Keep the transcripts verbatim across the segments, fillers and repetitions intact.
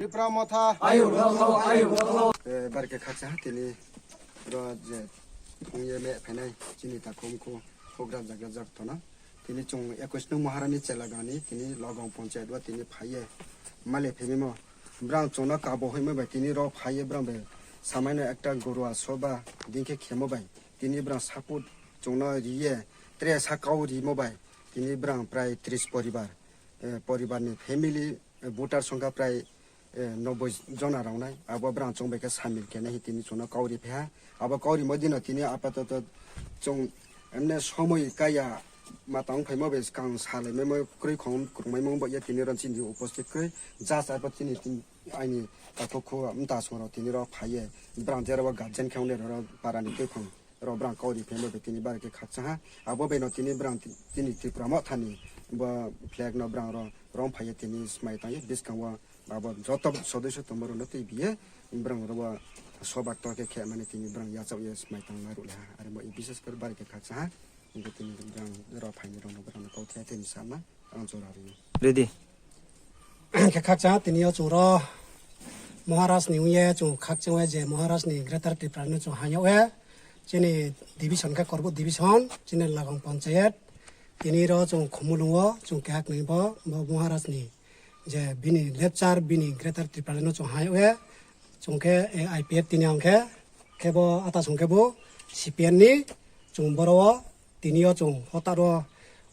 Tipra Motha. Ayo, ayo, ayo. Eh, barke khaksa tini ro je thongye me phainai chini takhum khu program jaga jak tono. Tini chwng ekwis nung Maharani Chelagani tini Logong Panchayat o tini phaiye male phemimo. Brang chwngno kabo hwimo bai tini ro phaiye brang bai samaino ekta gurua soba dingkhe khemo bai tini brang support chwngno riye tre sakao rimo bai tini brang prai tris poribar, eh, poribarni family, eh, voter songkha prai, eh, noboi jona rok nai. Abo brang chwng bai khe samil khe nai tini chwngno kauri pheha. Abo kauri mo dino tini apatoto chwng emne somoi kaya matang phaimo bai kang salai mai mo kwrwi khong kwrwngmai mo bai ya tini ron chini uposthit kwrwi. Just abo tini tin aini takhuk khu mta song rok tini rok phaiye. Brang jera bo guardian khe wngnai rok parani twi khong. Rok brang kauri phaima bai tini barikhe khakcha ha. Abo bai no tini brang ti-, tini Tripura Mothani bo flag no brang ro rom phaiya tini smai tangya bwskango abo joto sodosyo tongma rok no twi biye brang ro bo sobak to khe khe mani tini brang yachak ya smai tang ma rw le ha. Ari bo bises kor barikhe khakcha ha. Hingke tini brang ro phaini rok no brang no kau thai tini sama ang jora ri. Ready. Khe khakcha tini o chwng ro Maharaj ni wngye chwng khakchang we je Maharaj ni Greater Tripura no chwng hanya we chini division khe Korbuk division chini Lagong Panchayat tini ro chwng Khumulung o chwng kehak ni bo bo Maharaj ni je bini lecture bini Greater Tripura no chwng hanya we chwng khe I P F tini ang khe khe bo ata chwng khe bo C P M ni chwng boro o Tini o chwng hotaro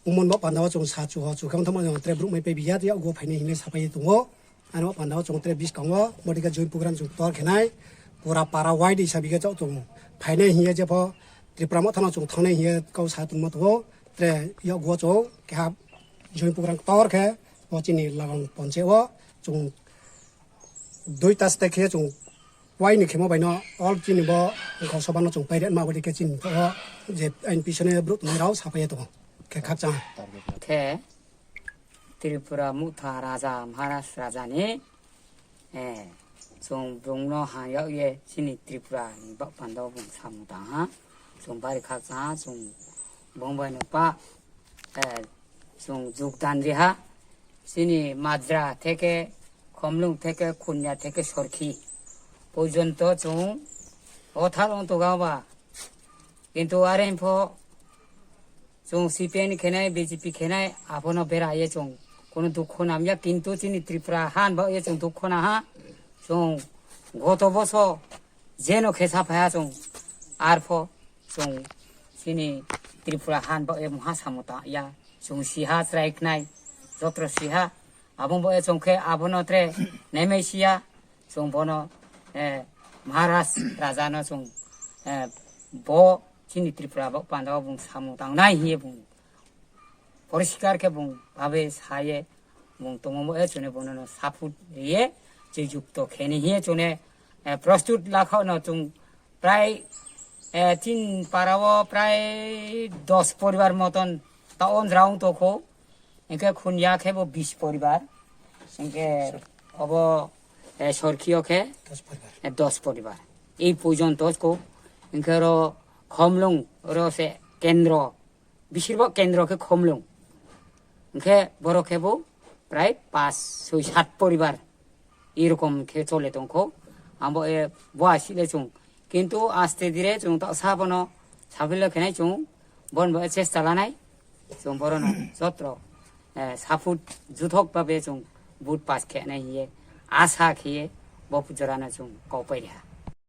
umon bo panda o chwng sa chu ho chu khe wngthang ma tre brouh mai paibi ya, ya ugo phainai hinwi sapai tongo. Ani o panda o chwng tre biskango bodi khe join program chwng tor khenai. Pura para wide hisabi khe chwng phainai hiye jepho Tripura Mothano chwng thangnai hiye kok sa tongma tongo. Tre ya ugo chwng keha join program tor khe o chini Lagong Panchayat o chwng Dui ta site khe chwng wai ni khemo bai no all chini bo wngkha soba no chwng pairek ma bwdwi khe chini o je ain pisone brouh tongmani rao sapai ya tongo khe khakchang. Khe Tripura Motha Raja Maharaj Raja ni, eh, chwng bung no ha yag ye chini Tripura ni bak panda o bung samung tang ha. Chwng bari khakchang ha, chwng bung bai no pa, eh, chwng jugdan ri ha. Chini Majra theke, Khomlung theke, Khunya theke, Sorkhi porjonto chwng o thal wng toga ba. Kintu are pho chwng C P M khenai, B J P khenai, abono bera ye chwng kono dukho nam ya. Kintu chini Tripura han ba ye chwng dukho na ha. Chwng goto boso jeno khesa phaiha chwng arpho chwng chini Tripura han ba e muha samung ta ya chwng siha chwrai khnai jotro siha abong bo e chwng khe abono tre naimai siya chwng bono, eh, Maharaj Raja no chwng, eh, bo chini Tripura bo panda o bung samung tangnai hiye bung poriskar khe bung babe saye bung tongmo e chune bono no saput ye je jukto kheni hiye chune, eh, prostut lakha no chung prai, eh, tin para o prai dos poribar moton ta on raung toko, hingke Khunya khe bo bis poribar, hingke obo, eh, Sorkhi o khe, eh, dos poribar. Ei porjonto ko, hingke ro Khomlung ro se kendro, bisirbo kendro khe Khomlung. Hingke borok khe bo prai pas, soi, sat poribar. Irokom khe chole tongkho. Abo e bo asile chwng. Kintu aste dire chwng ta sa bono sapilo khenai chwng. Bon bo chesta lanai. Chwng borono jotro, eh, saput juthok babe chwng but pas khenai hiye. Asa khiye bo pujorana chwng kopai reha.